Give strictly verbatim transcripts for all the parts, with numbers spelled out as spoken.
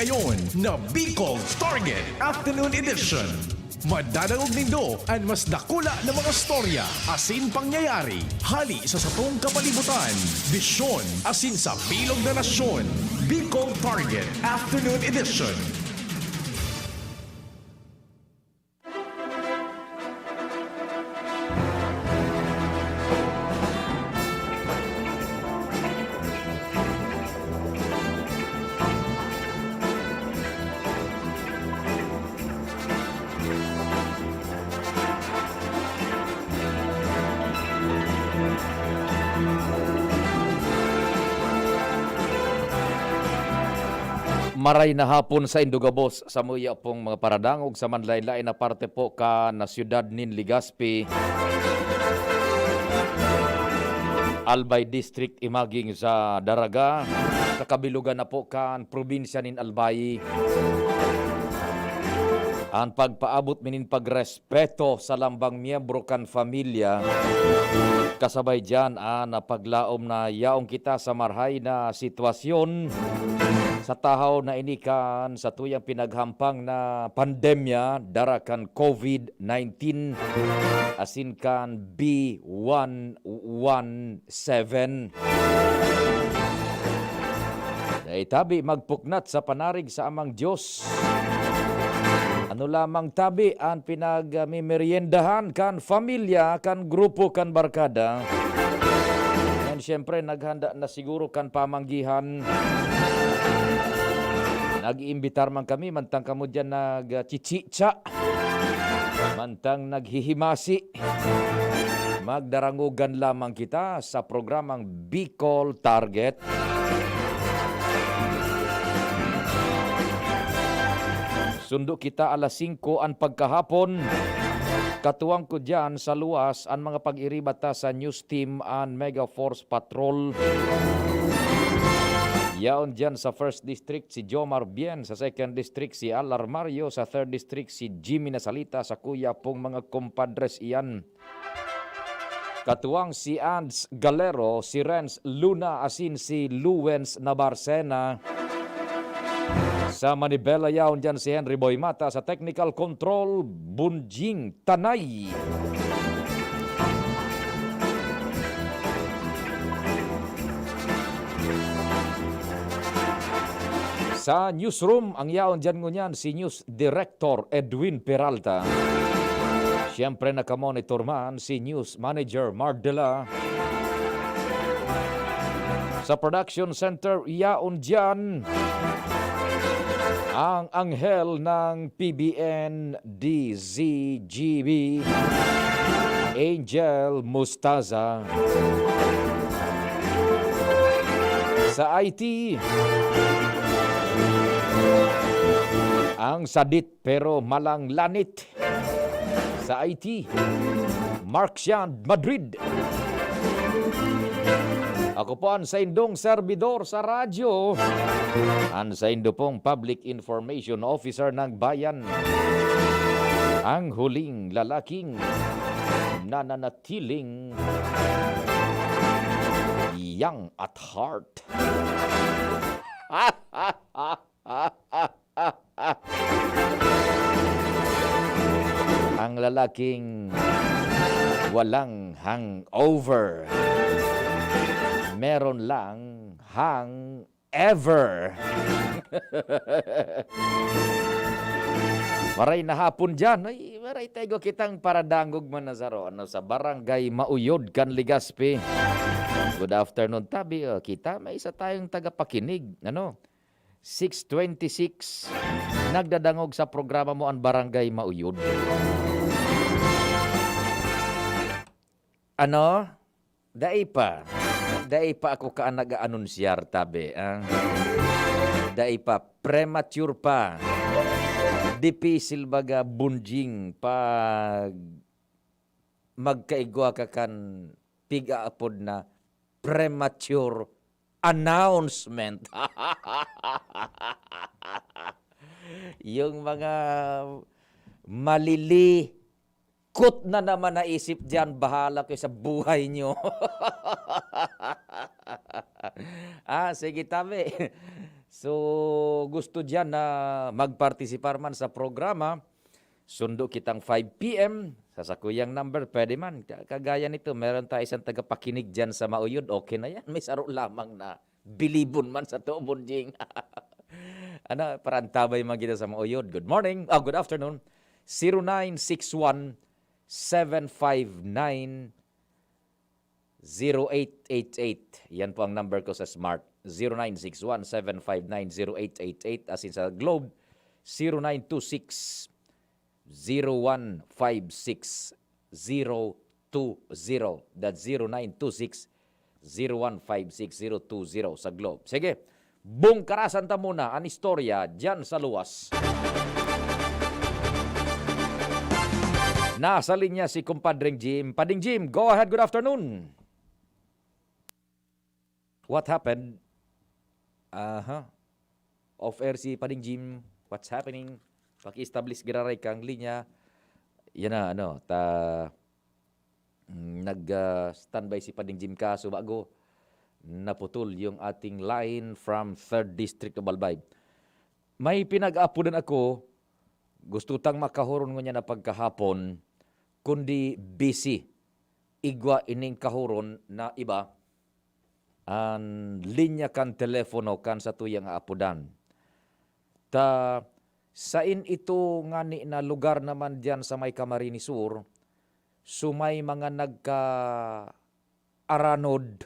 Ngayon na Bicol Target Afternoon Edition. Madadangog nindo an mas dakula na mga storya asin pangyayari hali sa satong kapalibutan, bisyon asin sa bilog na nasyon. Bicol Target Afternoon Edition. Maray na hapon saindo gabos, samuya pong mga paradangog sa manlaen-laen na parte po kan syudad nin Legazpi, Albay District, imaging sa Daraga, sa kabilugan na po kan probinsya nin Albay. An pagpaabot mi nin pagres- respeto sa lambang miyembro kan pamilya. Kasabay diyan, ah, na paglaom na yaon kita sa marahay na sitwasyon sa tahaw na ini kan satuyang pinaghampang na pandemya dara kan COVID nineteen asin kan B one one seven. Dai tabi magpuknat sa panarig sa Amang Dios. Ano lamang tabi an pinagmemeriendahan kan pamilya, kan grupo, kan barkada? And syempre, naghanda na siguro kan pamanggihan. Nag-iimbitar man kami, mantang kamo diyan nagchichitsa, mantang naghihimasi. Magdarangogan lamang kita sa programang Bicol Target. Sundo kita alas singko an pagkahapon. Katuwang ko diyan sa luwas an mga pag-iriba ta sa News Team an Mega Force Patrol. Yaon diyan sa First District si Jomar Bien, sa Second District si Al Armario, sa Third District si Jimmy Nasalita, sa kuya pong mga kumpadres iyan. Katuwang si Ans Galero, si Renz Luna, asin si Luwens Nabarcena. Sa manibela yaon diyan si Henry Boy Mata, sa technical control, Bunjing Tanay. Sa newsroom, ang yaon diyan ngunyan si News Director Edwin Peralta. Siyempre, nakamonitor man si News Manager Mardela. Sa production center, yaon diyan ang anghel ng P B N, D Z G B, Angel Mustaza. Sa I T, ang sadit pero malanglanit sa I T, Mark Sian Madrid. Ako po an saindong serbidor sa radyo, an saindo pong public information officer ng bayan, ang huling lalaking nananatiling young at heart. Ang lalaking walang hangover. Meron lang hangover. Maray na hapon diyan. Ay, maray tayo kitang paradangog man na saro, ano, sa Barangay Mauyod kan Legazpi. Good afternoon, tabi. Oh, kita, may isa tayong tagapakinig. Ano? Six twenty-six. Nagdadangog sa programa mo an Barangay Mauyod. Ano? Dai pa. Dai pa ako kaan nag-aanunsyar, tabi, ah. Dai pa. Premature pa. Dipisil baga, Bunjing, pag magkaigwa ka kan pig-aapod na premature announcement. Yung mga malilikot na naman na isip diyan, bahala kayo sa buhay nyo. Ah, sige, tabi. So, gusto diyan na magpartisipar man sa programa, sundo kitang five P M sa sakuyang number, pwede man. Ka-, kagaya nito, meron tayo isang tagapakinig diyan sa Mauyod, okay na yan. May saro lamang na bilibon man sa Tobonjing. Ano, parantabay man kita sa Mauyod. Good morning, ah, good afternoon. Zero nine six one, seven five nine, zero eight eight eight. Yan po ang number ko sa Smart. Zero nine six one, seven five nine, zero eight eight eight. As in sa Globe, zero nine two six, zero one five six, zero two zero. That's zero nine two six, zero one five six, zero two zero sa Globe. Sige, bungkarasan ta muna an istorya diyan sa luwas. Nasa linya si Kumpadring Jim. Pading Jim, go ahead, good afternoon. What happened? Aha. Off air si Pading Jim. What's happening? Paki-establish giraray kang linya. Yan na, ano, ta-, mm, nag, ah, standby si Pading Jim, kaso bago naputol yung ating line from third District of Albay. May pinag-aapodan ako, gusto tang makahuron ngunyan na pagkahapon, kundi busy. Igwa ining kahuron na iba, an linya kan telepono kan satuyang aapodan. Ta, sain ito ngani na lugar naman diyan sa may Camarines Sur, so may mga nagka-aranod,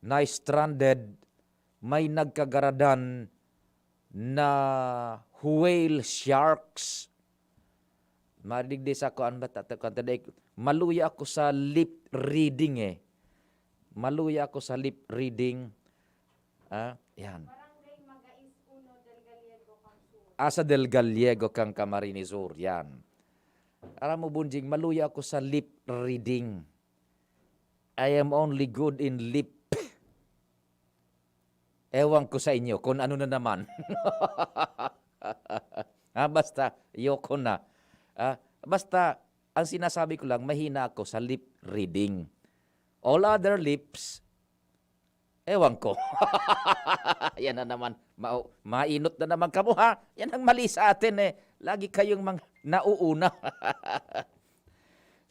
na-stranded, may nagkagaradan na whale sharks. Madigdi sa kuan ba, ta-, ta-, kuan ta, dai-, maluya ako sa lip reading eh. Maluya ako sa lip reading. Ah, yan. Barangay Magais uno, Del Gallego, Camsur. Ah, sa Del Gallego kang Camarines Sur, yan. Alam mo, Bunjing, maluya ako sa lip reading. I am only good in lip. Ewan ko sa inyo kung ano na naman. Ah, basta, ayoko na. Ah, basta, ang sinasabi ko lang, mahina ako sa lip reading. All other lips, ewan ko. Yan na naman. Ma-, mainot na naman kamo, ha? Yan ang mali sa atin, eh. Lagi kayong mga nauuna.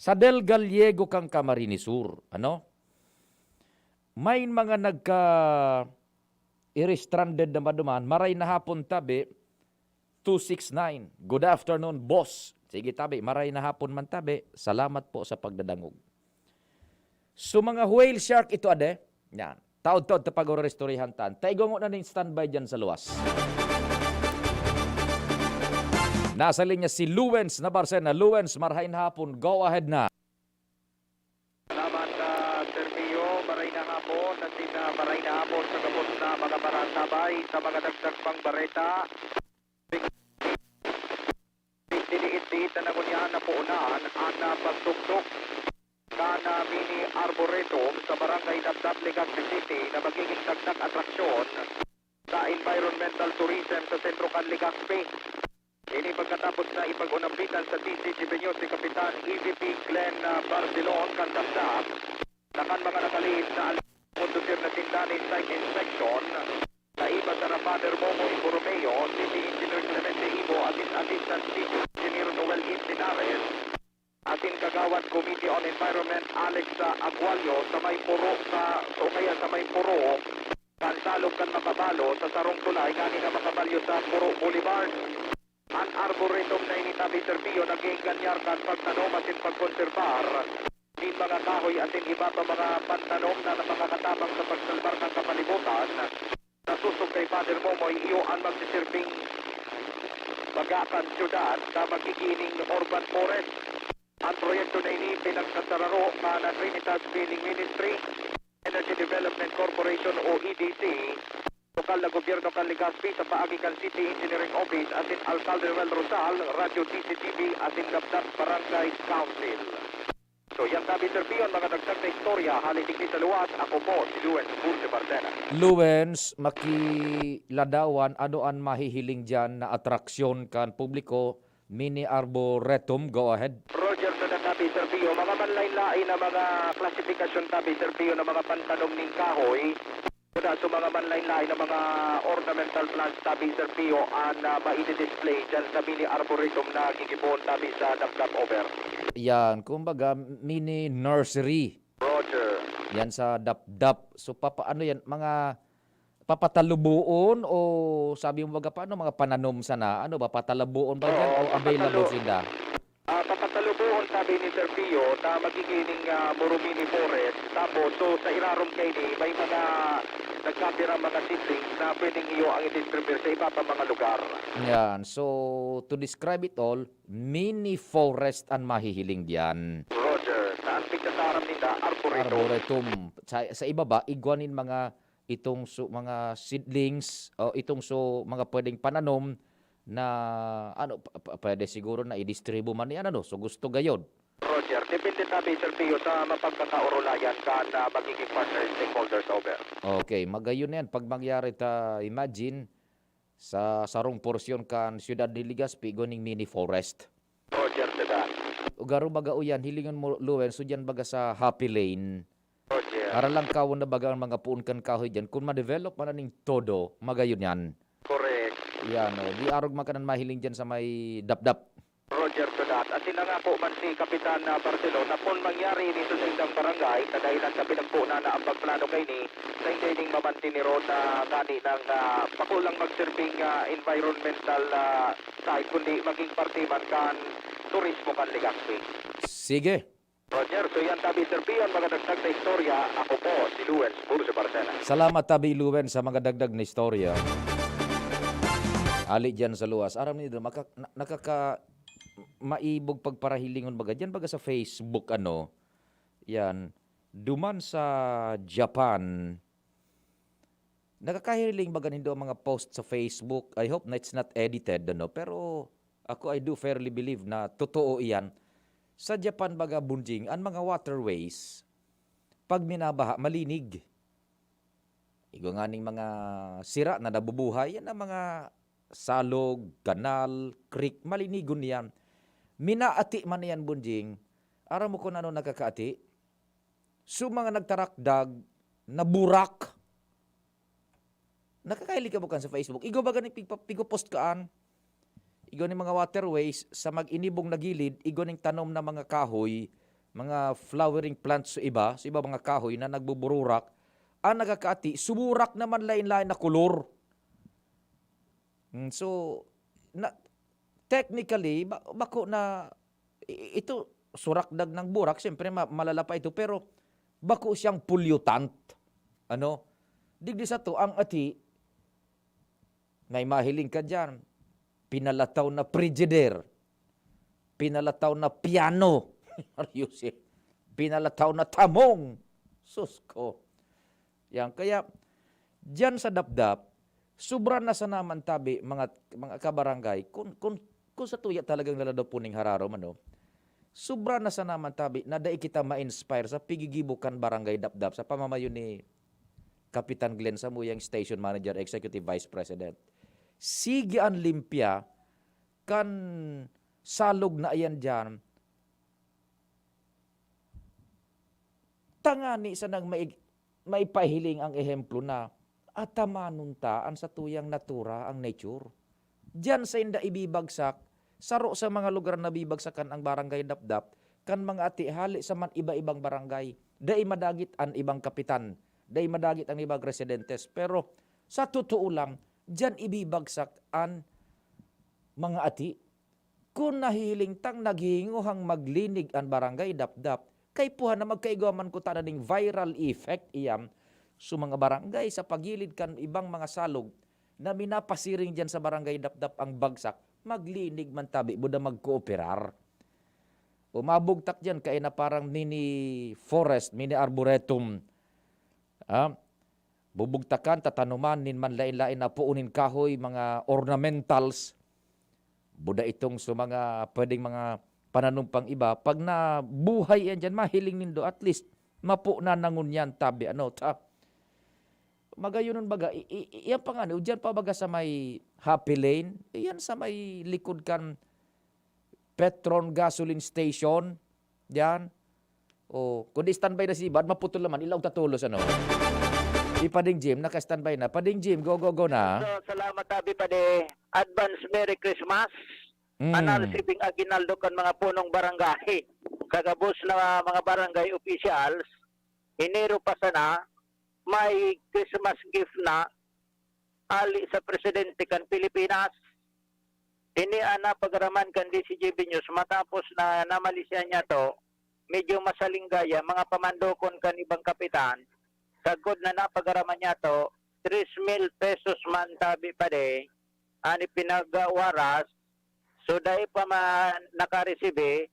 Sa Del Gallego kang Camarines Sur, ano? May mga nagka-, iri stranded na maduman, maray na hapon tabi, two six nine. Good afternoon, boss. Sige, tabi, maray na hapon man tabi. Salamat po sa pagdadangog. So, mga whale shark ito, ade. Yan. Taod-taod ta pag-oristoryahan tan. Taigongo na ning standby dyan sa luwas. Nasa linya si Luwens Nabarcena. Luwens, marahay na hapon. Go ahead na. Salamat, ah, Sir Pio. Maray na hapon, asin, ah, maray na hapon sa gabos na mga parantabay sa mga dagdag pang bareta. Diniit-diit na ngunyan na puunan an, ah, pagtuktok kan, ah, mini arboretum sa Barangay Dabdab, Legazpi City na magiging dagdag atraksyon sa environmental tourism sa sentro kan Legazpi. Ini pagkatapos na ipag-unambitan sa D C G B News si Kapitan E V P Glenn, ah, Barcelon kan Dabdab na kan mga nakalihis na alin kondusir na sinda nin site inspection. Kaiba sana Father Momoy Borromeo, City Engineer Clemente Ibo, asin Assistant City Engineer Noel Espinares, asin Kagawad Committee on Environment Alex, ah, Aguayo, sa may puro sa, o kaya sa may puro kan salog kan Makabalo sa sarong tulay ngani na makabalyo sa Puro Boulevard. An arboretum na ini, tabi, Sir Pio, nag-eenganyar kan pagtanom asin pagkonserbar nin mga kahoy asin iba pa mga pantanom na, na makakatabang sa pagsalbar kan kapalibutan. Sa susog kay Father Momoy, iyo an magsisirbing baga kan syudad na magiging urban forest. An proyekto na ini pinagsasararo kan Trinitas Building Ministry, Energy Development Corporation o E D C, lokal na gobyerno kan Legazpi sa paagi kan City Engineering Office asin Alcalde Noel Rosal, Radyo D C T V asin Dabdab Barangay Council. So, yan tabi, Sir Pio, an mga dagdag na istorya hale digdi sa luwas. Ako po si Luwens Burse Barcena. Luwens, makiladawan, ano an mahihiling diyan na atraksyon kan publiko, mini arboretum? Go ahead. Roger, so, tabi, Sir Pio, mga manlain-lain na mga klasifikasyon, tabi, Sir Pio, na mga pantanom nin kahoy. Kuda sa mga manlain-lain na mga ornamental plants tabi, Sir Pio, an ah, maidi-display dyan sa mini arboretum na gigibohon tabi sa Dapdap, over. Yan, kumbaga, mini nursery. Roger. Yan sa Dapdap. So, papaano yan? Mga papatalubuon o sabi mo baga paano, mga pananom sana? Ano ba, patalabuon ba yan Oo, o available papatalo- sinda? Ah, papatalubuon, sabi ni Sir Pio, na magiging ah, Murumini Forest. Tapos, so, sa irarom kaini, may mga nagkapirang mga seedlings na pwedeng iyo ang i-distribute sa iba pa mga lugar. Yan. So, to describe it all, mini forest an mahihiling diyan. Roger. Na ang pigkasaaram ninda, arboretum. Arboretum. Sa, sa ibaba, igwa nin mga itong su-, mga seedlings o itong su-, mga pwedeng pananom na ano, p-, p-, pwede siguro na i-distribu man yan, ano? So, gusto gayod. Roger, depende tabi, Sir Pio, sa mapagkakaurulayan kan ah, magiging partner stakeholders, over. Okay, magayon na yan. Pag mangyari ta, imagine, sa sarong porsyon kan siyudad ni Legazpi, igwa ning mini forest. Roger, Sir Dan. O garo baga uyan, hilingon mo, Luen, so diyan baga sa Happy Lane. Roger. Ara lang kawon na baga ang mga puon kan kahoy diyan. Kung ma-develop man na ning todo, magayon yan. Correct. Yan, o. Di arog man ka nan mahiling diyan sa may Dapdap. Roger, Sir Dan. At sinangako man si Kapitan ah, Barcelona, kung mangyari ini sa saindang barangay, sa dahilan sa pinagpunan na ang pagplano kaini, sa hindi ning mamantin ni Ron na ngani ng ah, pakulang magsirbing ah, environmental ah, site, kundi maging parte man kan turismo kan Legazpi. Sige. Roger, so yan tabi, Sir Pio, an mga dagdag na istorya. Ako po, si Luen Burjo Barcena. Salamat tabi, Luen, sa mga dagdag na istorya. Ali diyan sa luwas. Aram niyo, maka-, na-, nakaka-, maibog pagparahilingon baga. Diyan baga sa Facebook, ano, yan. Duman sa Japan, nakakahiling baga nindo ang mga post sa Facebook. I hope na it's not edited, ano? Pero ako, I do fairly believe na totoo iyan. Sa Japan baga, Bunjing, an mga waterways, pag minabaha, malinig. Igwa nganing mga sira na nabubuhay, yan ang mga salog, kanal, creek, malinigon niyan. Minaati man iyan, Bunjing. Aram mo kung ano nakakaati? So, mga nagtarakdag, naburak. Nakakahiling ka bukan sa Facebook. Igwa baga ning pigpa-, pigpo-post kaan. Igwa ning mga waterways sa mag-inibong na gilid, igwa ning tanom na mga kahoy, mga flowering plants sa iba, sa iba mga kahoy na nagbubururak. Ang nakakaati, sumurak naman lain-lain na kulor. Mm, so, na, technically, ba-, bako na, i-, ito, surakdag ng burak, siyempre, ma-, malala pa ito, pero bako siyang pollutant. Ano? Digdi sa to, ang ati, may mahiling ka dyan, pinalataw na Frigidaire, pinalataw na piano, are you see? Pinalataw na tamong. Sus ko. Yan. Kaya, diyan sa Dapdap, sobra na sana man tabi, mga, mga kabarangay, kung, kung, kung sa tuya talagang laladaw po ning hararom, ano, sobra na sana man tabi na dai kita ma-inspire sa pigigibo kan Barangay Dapdap sa pamamayo ni Kapitan Glenn Samuyang, Station Manager, Executive Vice President. Sige an limpya kan salog na iyan diyan, tangani sanang mai-, maipahiling ang ehemplo na atamanon ta an satuyang natura, ang nature. Diyan sainda ibibagsak, saro sa mga lugar na bibagsakan ang Barangay Dapdap, kan mga ati hale sa man iba-ibang barangay. Dai madagit an ibang kapitan, dai madagit ang ibang residentes. Pero sa totoo lang, diyan ibibagsak an mga ati. Kun nahihiling tang naghihinguhang maglinig an Barangay Dapdap, kaipuhan na magkaigwa man kuta na ning viral effect iyan. So, mga barangay sa pagilid kan ibang mga salog na minapasiring diyan sa Barangay Dapdap ang bagsak, maglinig man tabi buda magkooperar. O mabugtak diyan, kaya na parang mini forest, mini arboretum. Ah, bubugtakan, tatanuman nin manlain-lain na puon nin kahoy, mga ornamentals. Buda itong sa mga pwedeng mga pananom pang iba. Pag nabuhay yan dyan, mahiling nindo, at least, mapo na nangunyan tabi, ano, ta. Magayonon baga, i-, i-, i-, yan pa nga, no, dyan pa baga sa may Happy Lane, yan sa may likod kan Petron Gasoline Station, dyan. O, kundi standby na si Bad, maputol naman, ilaog ta tolos, ano. Si Pading Jim, naka-standby na. Pading Jim, go, go, go na. So, salamat, Abi Padi. Advance Merry Christmas. Mm. Ana receiving aguinaldo kan mga punong barangay. Kagabos na mga barangay officials, Enero pa sana, may Christmas gift na ali sa presidente kan Pilipinas. Ini an napagaraman kan D C G B News matapos na namali siya niya to, medyo masalinggaya, mga pamandokon kan ibang kapitan, sagkod na napagaraman niya to, tres mil pesos man tabi pa di, ani pinagawaras, so dai pa man nakaresibi,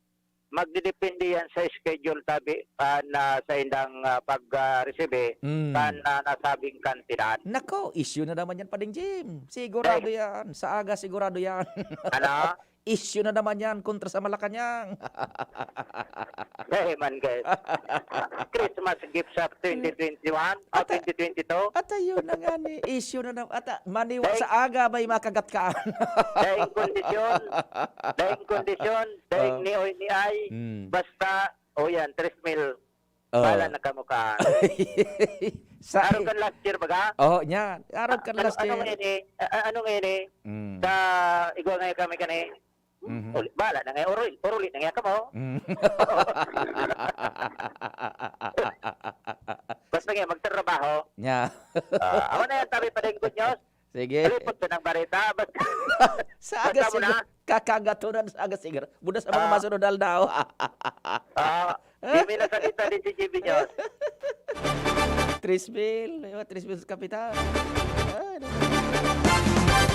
magdedepende yan sa schedule tabi, ah, na sa indang, ah, pag, ah, resibi Mm. kan, ah, nasabing kantidad. Nako, issue na naman yan, Pading Jim. Sigurado Ay. yan. Sa aga, sigurado yan. Ano? Issue na naman yan kontra sa Malacañang. Dahil man, guys. Christmas gift sa twenty twenty-one o Ata-, twenty twenty-two. At ayun na nga ni, issue na naman. Ata, maniwa Dahil sa aga, may makagat ka. Dahil kondisyon, dahil kondisyon, dahil Oh. ni oy ni ay, Mm. basta, o yan, tres mil, Oh. bala na kamo ka. Sa Araw kan last year, baga? Oh, niya. Araw Ah, kan ano, last ano year. nga ini? Ah, ah, ano nga ini? Mm. Sa, igwa nga kami kani? Mhm. Uli, bala na nga, uruli, uruli na nga kamo. Mm. Basta nga, magtrabaho. Niya. Ah, ako na yan, tabi pa din, good news. Sige. Lipot ka ng barita. Basta, Sa aga basta mo na. siguro, kakagatunan sa aga siguro. Buda sa mga Ah. masunod aldaw. Ah, di may nasalita din si G B News. Tres mil, may mga tres mil sa kapitan. Ay, nako.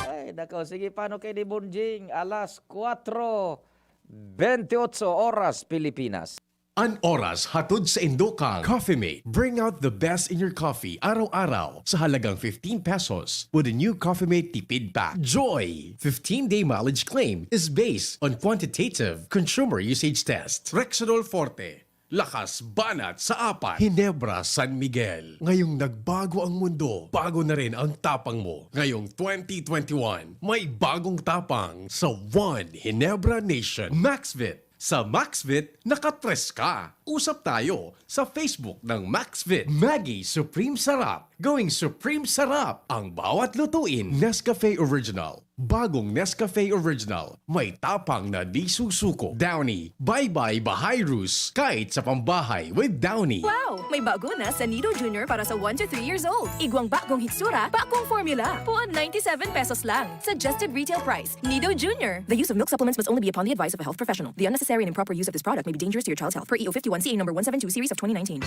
Ay, nako. Sige, paano kay ni Bonjing? Alas kwatro bentiocho oras, Pilipinas. An oras hatod sa indo kan Coffee Mate. Bring out the best in your coffee araw-araw sa halagang fifteen pesos with a new Coffee Mate Tipid Pack. Joy! Fifteen-day mileage claim is based on quantitative consumer usage test. Rexidol Forte, lakas banat sa apat. Hinebra San Miguel. Ngayong nagbago ang mundo, bago na rin ang tapang mo. Ngayong twenty twenty-one, may bagong tapang sa One Hinebra Nation. Maxvit. Sa Maxvit, nakatres ka. Usap tayo sa Facebook ng Maxvit. Maggi Supreme Sarap. Going Supreme Sarap ang bawat lutuin. Nescafe Original. Bagong Nescafe Original. May tapang na di susuko. Downy. Bye-bye Bahayrus. Kahit sa pambahay with Downy. Wow! May bago na sa Nido Junior para sa one to three years old. Igwang bagong hitsura, bagong formula. Puon ninety-seven pesos lang. Suggested retail price. Nido Junior. The use of milk supplements must only be upon the advice of a health professional. The unnecessary and improper use of this product may be dangerous to your child's health. Per E O fifty-one C A number one seven two series of twenty nineteen.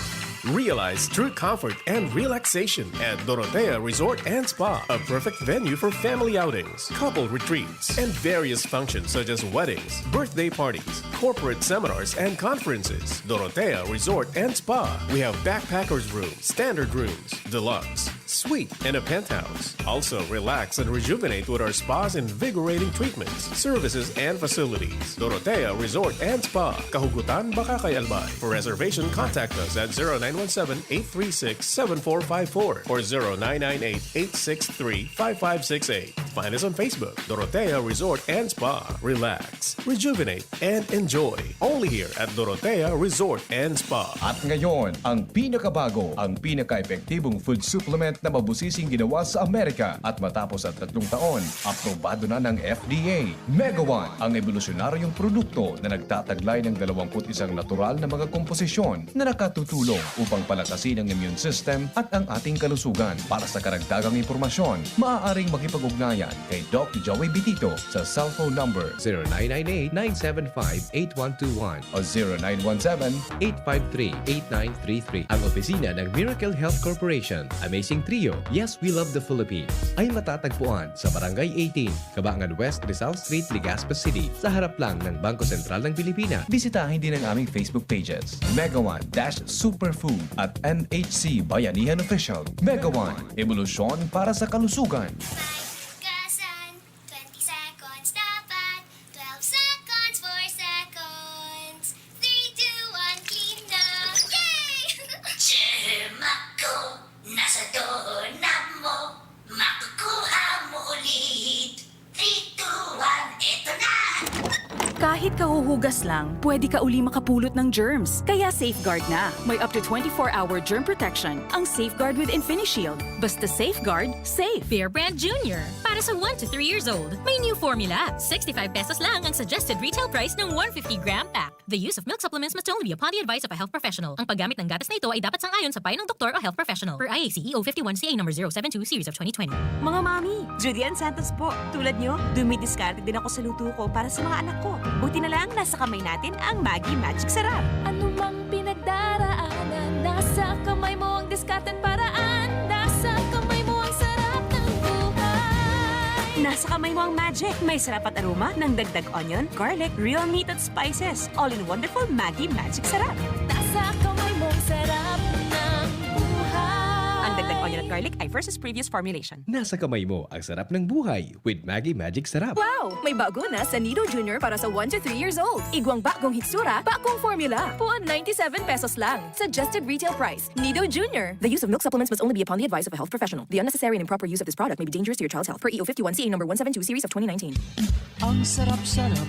Realize true comfort and relaxation at Dorotea Resort and Spa, a perfect venue for family outings, couple retreats, and various functions such as weddings, birthday parties, corporate seminars and conferences. Dorotea Resort and Spa. We have backpackers room, standard rooms, deluxe, suite, and a penthouse. Also, relax and rejuvenate with our spa's invigorating treatments, services, and facilities. Dorotea Resort and Spa, Kahugutan, Bacacay, Albay. For reservation, contact us at zero nine one seven, eight three six, seven four five four or zero nine nine eight, eight six three, five five six eight. Find us on Facebook, Dorotea Resort and Spa. Relax, rejuvenate, and enjoy. Only here at Dorotea Resort and Spa. At ngayon, ang pinakabago, ang pinaka-epektibong food supplement na mabusising ginawa sa Amerika. At matapos ang tatlong taon, aprobado na ng F D A. Mega One, ang ebolusyonaryong produkto na nagtataglay ng dalawampu't isang natural na mga komposisyon na nakatutulong upang palakasin ang immune system at ang ating kalusugan. Para sa karagdagang impormasyon, maaaring makipag-ugnayan kay Doc Joey Bitito sa cellphone number zero nine nine eight, nine seven five, eight one two one o zero nine one seven, eight five three, eight nine three three. Ang opisina ng Miracle Health Corporation, Amazing Trio, Yes, We Love the Philippines, ay matatagpuan sa Barangay eighteen, Kabangan West, Rizal Street, Legazpi City, sa harap lang ng Bangko Sentral ng Pilipinas. Bisitahin din ang aming Facebook pages, Mega One dash Superfood at M H C Bayanihan Official. Mega One, ebolusyon para sa kalusugan. Kasan, twenty seconds dapat, twelve seconds, four seconds, three, two, one, clean na! Yay! Germ ako, nasa doorknob mo, makukuha mo ulit. Three, two, one, eto na! Kahit kahuhugas lang, pwede ka uli makapulot ng germs. Kaya Safeguard na. May up to twenty-four hour germ protection ang Safeguard with InfiniShield. Basta Safeguard, safe. Bear Brand Junior. Para sa one to three years old, may new formula. Sixty-five pesos lang ang suggested retail price ng one fifty gram pack. The use of milk supplements must only be upon the advice of a health professional. Ang paggamit ng gatas na ito ay dapat sang-ayon sa payo ng doktor o health professional. Per I A C E O fifty-one C A number zero seven two series of twenty twenty. Mga mami, Judy Ann Santos po. Tulad nyo, dumidiskarte din ako sa luto ko para sa mga anak ko. Buti na lang, nasa kamay natin ang Maggi Magic Sarap. Anumang pinagdaraanan, nasa kamay mo ang diskarte at paraan. Nasa kamay mo ang sarap ng buhay. Nasa kamay mo ang magic. May sarap at aroma ng dagdag onion, garlic, real meat at spices. All in wonderful Maggi Magic Sarap. Nasa kamay mo ang sarap ng buhay. Ang dagdag onion at garlic ay versus previous formulation. Nasa kamay mo ang sarap ng buhay with Maggi Magic Sarap. Wow! May bago na sa Nido Junior para sa one to three years old. Igwang bagong hitsura, bagong formula. Puon ninety-seven pesos lang. Suggested retail price. Nido Junior. The use of milk supplements must only be upon the advice of a health professional. The unnecessary and improper use of this product may be dangerous to your child's health. Per E O fifty-one C A number one seven two series of twenty nineteen. Ang sarap-sarap,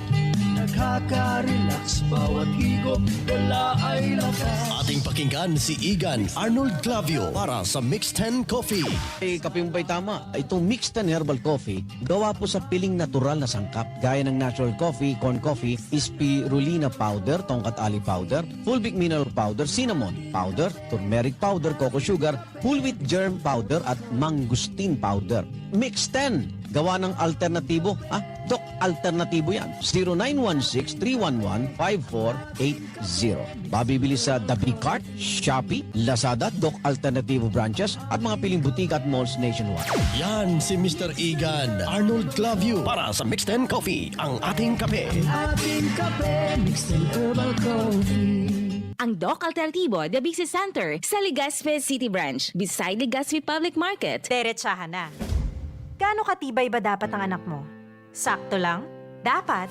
nakaka-relax. Bawat higop, dala ay lakas. Ating pakinggan si Igan Arnold Clavio para sa Mix ten Coffee. Ay, kaping bay tama. Itong Mix ten Herbal Coffee, gawa po sa piling natural na sangkap, gaya ng natural coffee, corn coffee, spirulina powder, tongkat ali powder, fulvic mineral powder, cinnamon powder, turmeric powder, coco sugar, whole wheat germ powder at mangosteen powder. Mix ten, gawa ng alternatibo. Ah, Doc, alternatibo yan. Zero nine one six three one one five four eight zero. Mabibili sa The Big Cart, Shopee, Lazada, Doc Alternativo branches at mga piling butika at malls nationwide. Yan si Mister Igan Arnold Clavio para sa Mix ten Coffee, ang ating kape. Ating kape, Mix ten Herbal Coffee. Ang Doc Alternativo, The Big C Center, sa Legazpi City Branch, beside Legazpi Public Market. Derechahan na. Gaano katibay ba dapat ang anak mo? Sakto lang? Dapat?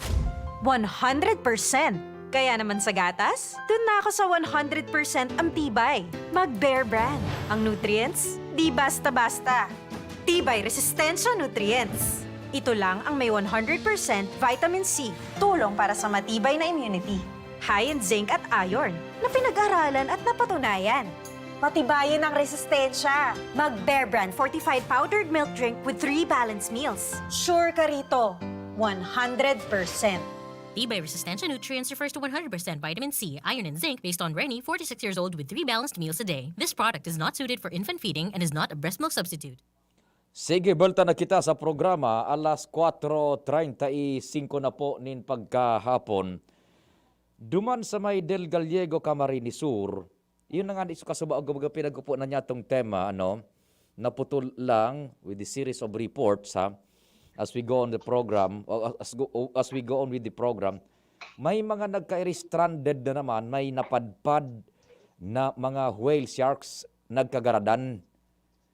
One hundred percent! Kaya naman sa gatas, dun na ako sa one hundred percent ang tibay. Mag Bear Brand. Ang nutrients, di basta-basta. Tibay Resistensya Nutrients. Ito lang ang may one hundred percent vitamin C. Tulong para sa matibay na immunity. High in zinc at iron na pinag-aralan at napatunayan. Patibayin ang resistensya. Mag Bear Brand fortified powdered milk drink with three balanced meals. Sure ka rito, one hundred percent. Tibay Resistensya Nutrients refers to one hundred percent vitamin C, iron, and zinc based on Reni, forty-six years old, with three balanced meals a day. This product is not suited for infant feeding and is not a breast milk substitute. Sige, buwelta na kita sa programa, alas kwatro treinta y cinco na po nin pagkahapon. Duman sa may Del Gallego, Camarines Sur, yun na nga, iso kasubaog, kumbaga, pinag-upo na niya tong tema, ano, naputol lang with the series of reports, ha, as we go on the program, o as, go, o as we go on with the program, may mga nagka-stranded na naman, may napadpad na mga whale sharks nagkagaradan.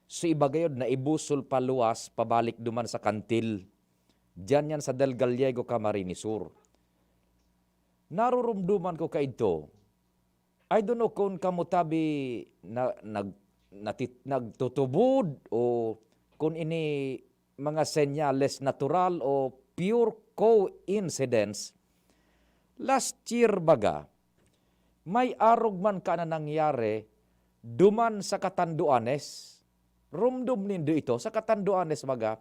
So, iba gayod na ibusol paluwas pabalik duman sa kantil. Diyan yan sa Del Gallego, Camarines Sur. Narurumduman ko kaidto. I don't know kung kamo tabi na, nag, natit, nagtutubod o kung ini mga senyales natural o pure coincidence. Last year baga, may arog man ka na nangyari duman sa Catanduanes. Rumdom nindo ito, sa Catanduanes baga,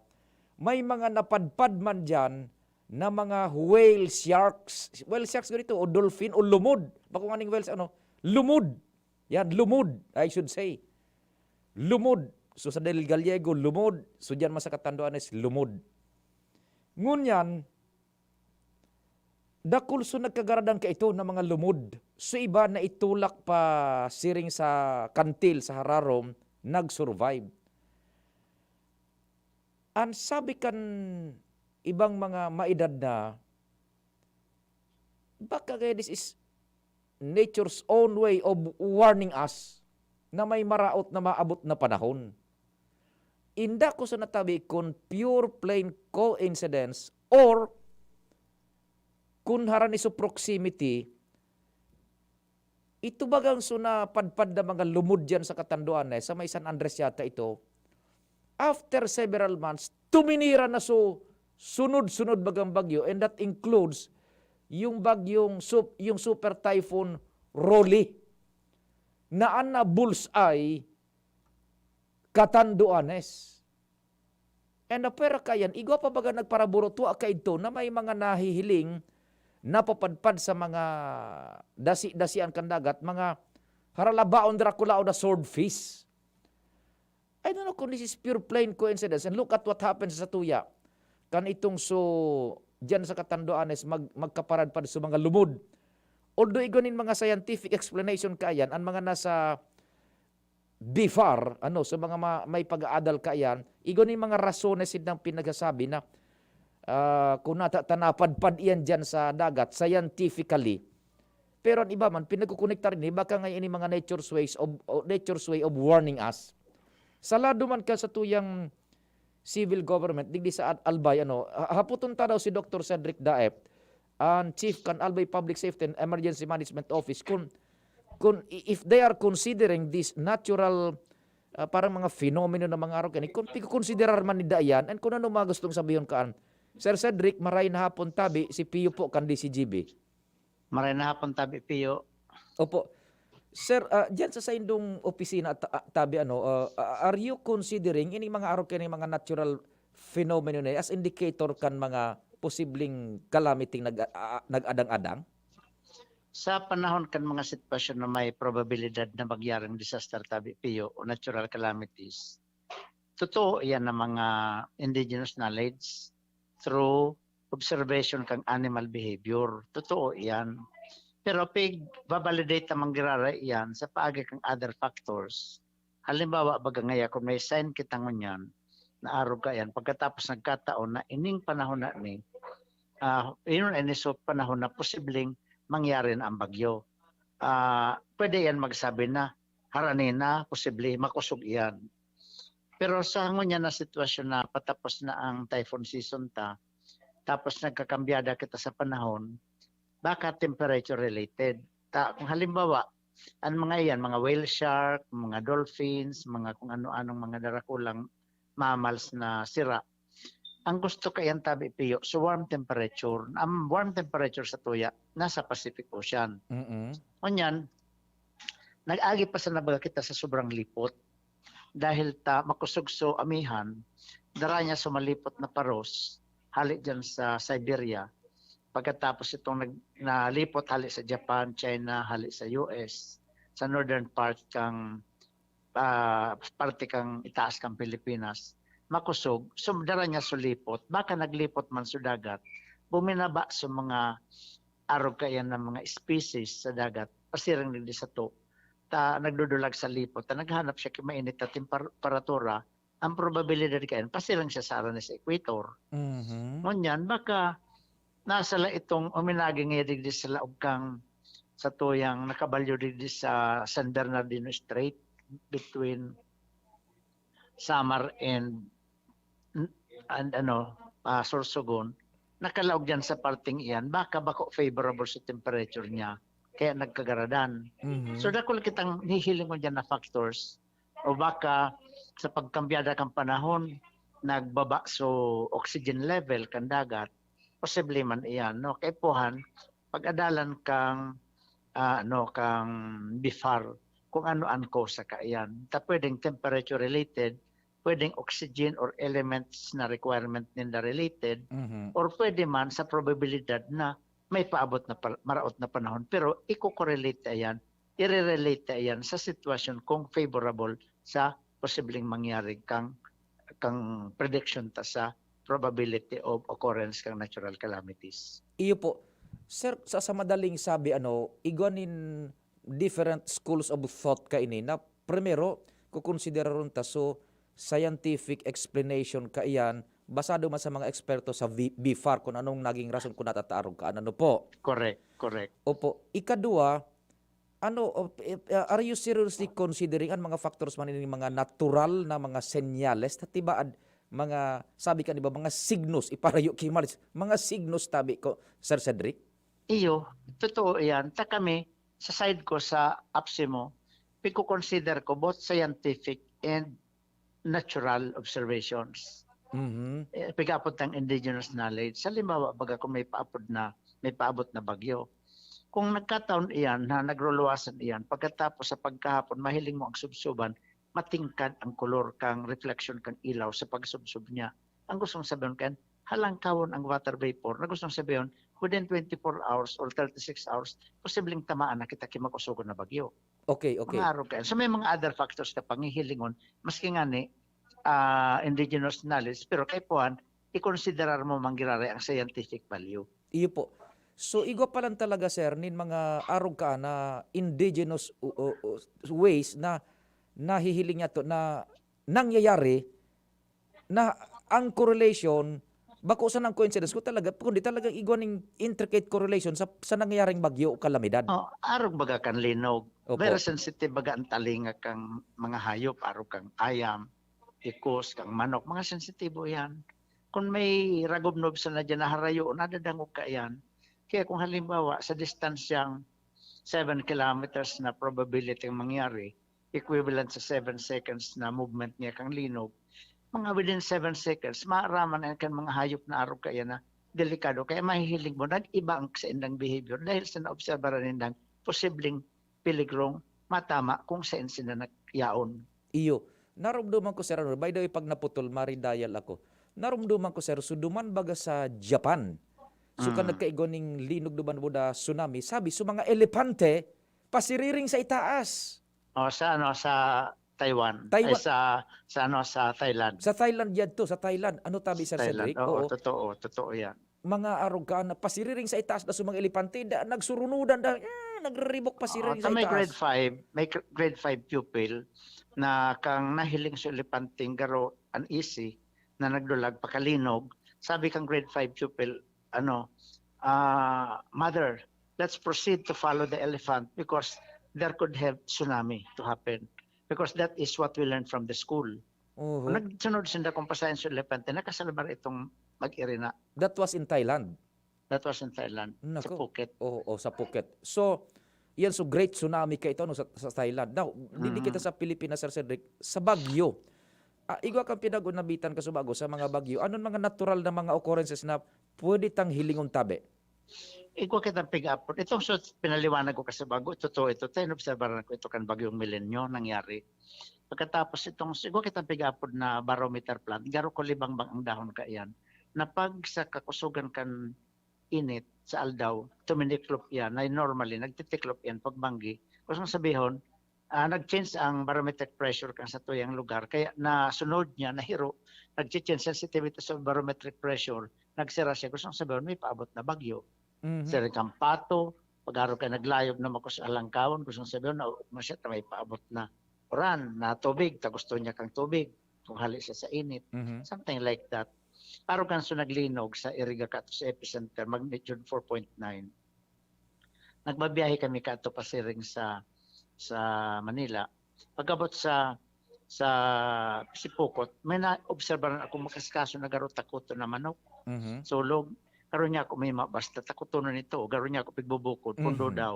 may mga napadpad man diyan na mga whale sharks. Whale sharks ganito, o dolphin, o lumod. Bako nganing whales, ano? Lumod. Yan, lumod, I should say. Lumod. So, sa Del Gallego, lumod. So, diyan man sa Catanduanes, lumod. Ngunyan, dakul so nagkagaradan kaito na mga lumod. So, iba na itulak pa siring sa kantil, sa hararom, nag-survive. An sabi kan ibang mga maedad na, baka kaya this is nature's own way of warning us na may maraot na maabot na panahon. Inda ko sa natabi kun pure plain coincidence or kun harani sa proximity, ito bagang so napadpad na mga lumod diyan sa Catanduanes, sa may San Andres yata ito, after several months, tuminira na so sunod-sunod bagang bagyo, and that includes yung bagyong sup-, yung Super Typhoon Rolly na an na bullseye, Catanduanes. And, ah, pwera kayan, igwa pa baga nagparaburo tua kaidto na may mga nahihiling, napapadpad sa mga dasi-dasian kan dagat, mga haralabaon, Dracula o the swordfish. I don't know kung this is pure plain coincidence. And look at what happens sa tuya. Kan itong so, diyan sa Catanduanes, mag-, magkaparadpad sa mga lumod. Although igwa nin mga scientific explanation kayan, ang mga nasa BFAR, ano, sa mga ma-, may pag-aadal kayan, igwa nin mga rasones sindang pinagsasabi na, ah, kung nata-, tanapadpad iyan diyan sa dagat, scientifically. Pero ang iba man, pinagkukonektar ini, baka nga ini mga nature's ways of, o nature's way of warning us. Sa lado man ka sa tuyang civil government, digdi sa Al-, Albay, ano, ha-, haputon ta daw si Doctor Cedric Daep, ang chief kan Albay Public Safety and Emergency Management Office, kung, kung i-, if they are considering this natural, ah, parang mga fenomeno na mga araw kani, kung pigkonsiderar man ninda iyan, and kung ano mga gustong sabihon kaan. Sir Cedric, maray na hapon tabi, si Pio po kan D C G B. Maray na hapon tabi, Pio. Opo. Sir, ah, diyan sa saindong opisina at, ah, tabi, ano, ah, ah, are you considering ining mga araw kani mga natural phenomenon na as indicator kan mga posibleng calamity nag-, ah, nag-adang-adang? Sa panahon kan mga sitwasyon na may probabilidad na magyaring disaster tabi, Pio, o natural calamities, totoo iyan na mga indigenous knowledge through observation kan animal behavior. Totoo iyan. Pero pig-validate ta man giraray iyan sa paagi kan other factors. Halimbawa, baga ngaya kung may sign kita ngunyan na arog kaiyan, pagkatapos nagkataon na ining panahon na ni, ah, iyon ay ni so panahon na posibleng mangyari na ang bagyo. Ah, pwede iyan magsabi na, "Harani na, posible, makosog iyan." Pero sa ngunyan na sitwasyon na patapos na ang typhoon season ta, tapos nagkakambyada kita sa panahon, baka temperature related. Ta-, kung halimbawa, ang mga iyan, mga whale shark, mga dolphins, mga kung ano-anong mga darakulang mammals na sira, ang gusto kaiyan tabi, Pio, sa warm temperature. Ang warm temperature sa tuya, nasa Pacific Ocean. Mm-mm. Ngunyan, nag-agi pa sana baga kita sa sobrang lipot. Dahil ta makosog so amihan, dara niya so malipot na paros, hali diyan sa Siberia. Pagkatapos itong nag-, nalipot hali sa Japan, China, hali sa U S, sa northern part kang, ah, parte kang itaas kang Pilipinas, makosog, so dara niya so lipot. Baka naglipot man so dagat, buminaba so mga arog kaiyan na mga species sa dagat, pasiring digdi sato, ta nagdudulag sa lipot, ta naghanap siya ki mainit na tempar-, temperatura, ang probabilidad kaiyan, pasiring siya sa aran sa equator. Mhm. Ngunyan, baka nasa la itong uminagi nga digdi sa laog kang, sa tuyang nakabalyo digdi sa San Bernardino Strait, between Samar and, and ano, ah, Sorsogon, nakalaog diyan sa parteng iyan, baka bako favorable sa temperature niya, kaya nagkagaradan. Mhm. So, dakul kitang hihilingon diyan na factors, o baka sa pagkambyada kan panahon, nagbaba so oxygen level kan dagat, posible man iyan, no? Kaipuhan, pag-adalan kang, ah, ano, kang BFAR, kung ano ang kosa kaiyan. Ta pwedeng temperature related, pwedeng oxygen or elements na requirement ninda related, Mhm. or pwede man sa probabilidad na may paabot na pa-, maraot na panahon. Pero iko-correlate ta iyan, ire-relate ta iyan sa sitwasyon kung favorable sa posibleng mangyari kang, kang prediction ta sa probability of occurrence kang natural calamities. Iyo po. Sir, sa, sa madaling sabi, ano, igwa nin different schools of thought kaini na primero, kukonsideraron ta so scientific explanation kaiyan, basado man sa mga eksperto sa V-, BFAR, kung anong naging rason kung natataarog ka. Ano po? Correct, correct. Opo. Ikadua, ano, o, eh, ah, are you seriously considering an mga factors man ini, mga natural na mga senyales? Ta tibaad, mga, sabi ka, di ba, mga signos, iparayo ki March, mga signos, tabi ko, Sir Cedric? Iyo, totoo iyan. Ta kami, sa side ko, sa APSEMO, pigko-consider ko both scientific and natural observations. Mhm. Eh, pigapod tang indigenous knowledge. Halimbawa, baga kung may paapod na, may paabot na bagyo. Kung nagkataon iyan na nagruluwasan iyan, pagkatapos sa pagkahapon, mahiling mo ang subsuban, matingkad ang kolor kang reflection kang ilaw sa pagsubsob niya. Ang gustong sabihin kan, halangkawon ang water vapor, na gustong sabihin, within twenty-four hours or thirty-six hours, posibleng tamaan na kita ki makusugon na bagyo. Okay, okay. Mga arog kayan. So, may mga other factors na pangihilingon, maski nga ni, ah, indigenous knowledge, pero kaipuhan, ikonsiderar mo manggiraray ang scientific value. Iyo po. So, igwa pa lang talaga, sir, nin mga arog ka na indigenous u- u- u- ways na nahihiling niya to, na nangyayari, na ang correlation, bako sanang coincidence ko talaga, kundi talagang igwa ning intricate correlation sa, sa nangyayaring bagyo o kalamidad. Oh, arog baga kan linog. Opo. Very sensitive baga ang talinga kang mga hayop, arog kang ayam, ikos, kang manok, mga sensitibo yan. Kung may ragobnob sana dyan na harayo, nadadangog ka yan. Kaya kung halimbawa, sa distansyang seven kilometers na probability ang mangyari, equivalent sa seven seconds na movement niya kang linog, mga within seven seconds, maaraman na yan kan mga hayop na arog kaya na delikado. Kaya mahihiling mo, nag-iba ang saindang behavior dahil sa naobserbaran nindang posibleng peligrong matama kung saan sila nagyaon. Iyo. Narumduman ko, sir, ano, by the way, pag naputol, maridayal ako. Narumduman ko, sir, so duman baga sa Japan. So, kan Mm. nagkaigwa ning linog duman buda tsunami, sabi, so mga elepante, pasiriring sa itaas. O, sa ano, sa Taiwan. Taiwan. Ay, sa, sa ano, sa Thailand. Sa Thailand yadto, sa Thailand. Ano tabi, Sir Thailand. Cedric? Oo, Oo. totoo, totoo yan. Mga arog ka na pasiriring sa itaas na so mga elepante, da, nagsurunudan, da, ah, nagriribok Oo, pasiriring sa sa may grade itaas. five, may gr-, grade five pupil na kang nahiling sa elepanteng garo uneasy na nagdulag pakalinog, sabi kang grade five pupil, ano, ah, "Mother, let's proceed to follow the elephant because there could have tsunami to happen." Because that is what we learned from the school. Oho. Nagsunod sinda kung pasayan sa elepante, nakasalbar itong mag-irina. That was in Thailand? That was in Thailand, sa Nako. Phuket. Oo, oh, sa Phuket. So, yan, so great tsunami ka ito, no, sa, sa Thailand. Now, didi Mm. kita sa Pilipinas, Sir Cedric, sa Baguio. Ah, igwa kang pinag-unabitan ka sa bago, sa mga bagyo. Anong mga natural na mga occurrences na pwede tang hilingon tabi? Igwa kitang pig-apod. Itong so, pinaliwanag ko kasi bago, totoo ito. Tayo, inobserbaran ko ito kan Bagyong Milenyo nangyari. Pagkatapos itong, igwa kitang pig-apod na barometer plant, garo ko libangbang ang dahon kaiyan. Na pag sa kakusugan kan init sa aldaw, tuminiklop iyan, na normally, nagtitiklop iyan pag banggi. Gusto kong sabihon, ah, nag-change ang barometric pressure kan sa tuyang lugar, kaya nasunod niya, nahiro, nag-change sensitivity sa barometric pressure, nagsira siya. Gusto kong sabihon, may paabot na bagyo. Mhm. Sir Kampato, pag-aro ka naglayog na makos alangkawon, gusto kong sabihon, na, na siya, may paabot na uran, na tubig, ta gusto niya kang tubig, kung hali siya sa init. Mhm. Something like that. Aro kan so naglinog sa Iriga kato sa epicenter, magnitude four point nine. Nagbabiyahe kami kato pasiring sa, sa Manila. Pag-abot sa, sa Sipocot, may naobserbaran akong makaskaso na garo takuton na manok. Mhm. Sulog. Garo niya ako may ma-, basta takuton na nito, garo niya ako pigbubukod, pundo Mhm. daw.